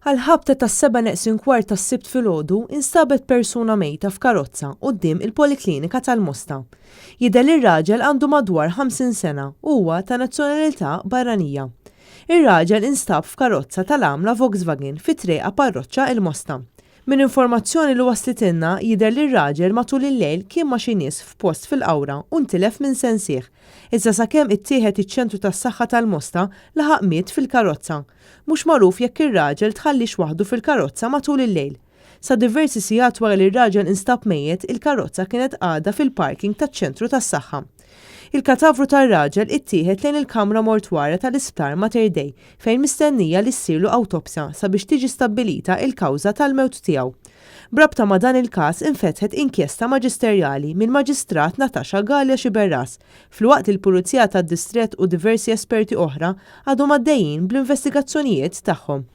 Għall-ħabta tas-sebgħa neqsin kwart tas-Sibt filgħodu instabet persuna mejta f'karozza quddiem il-Poliklinika tal-Mosta. Jidher li r-raġel għandu madwar 50 sena u huwa ta' nazzjonalità barranija. Ir-raġel instab f'karozza tal-għamla Volkswagen fi Trejqa Parroċċa il-Mosta. Minn informazzjoni li waslitilna jidher li r-raġel matul il-lejl kien ma' xi nies f'post fil-Qawra u ntilef minn sensih. Iżda sakemm ittieħed iċ-Ċentru tas-Saħħa tal-Mosta laħaq miet fil-karozza. Mhux magħruf jekk ir-raġel tħalliex waħdu fil-karozza matul il-lejl. Sa diversi sigħat wara li r-raġel instab mejjet, il-karozza kienet għadha fil-parking taċ-ċentru tas-saħħa. Il-katavru tar-raġel ittieħed lejn il-kamra mortwarja tal-Isptar Mater Dei fejn mistennija li ssirlu awtopsja sabiex tiġi stabbilita il-kawża tal-mewt tiegħu. B'rabta ma' dan il-każ infetħet inkjesta maġisterjali mill-Maġistrat Natasha Galea Sciberras filwaqt li l-Pulizija tad-Distrett u diversi esperti oħra għadhom għaddejjin bl-investigazzjonijiet tagħhom.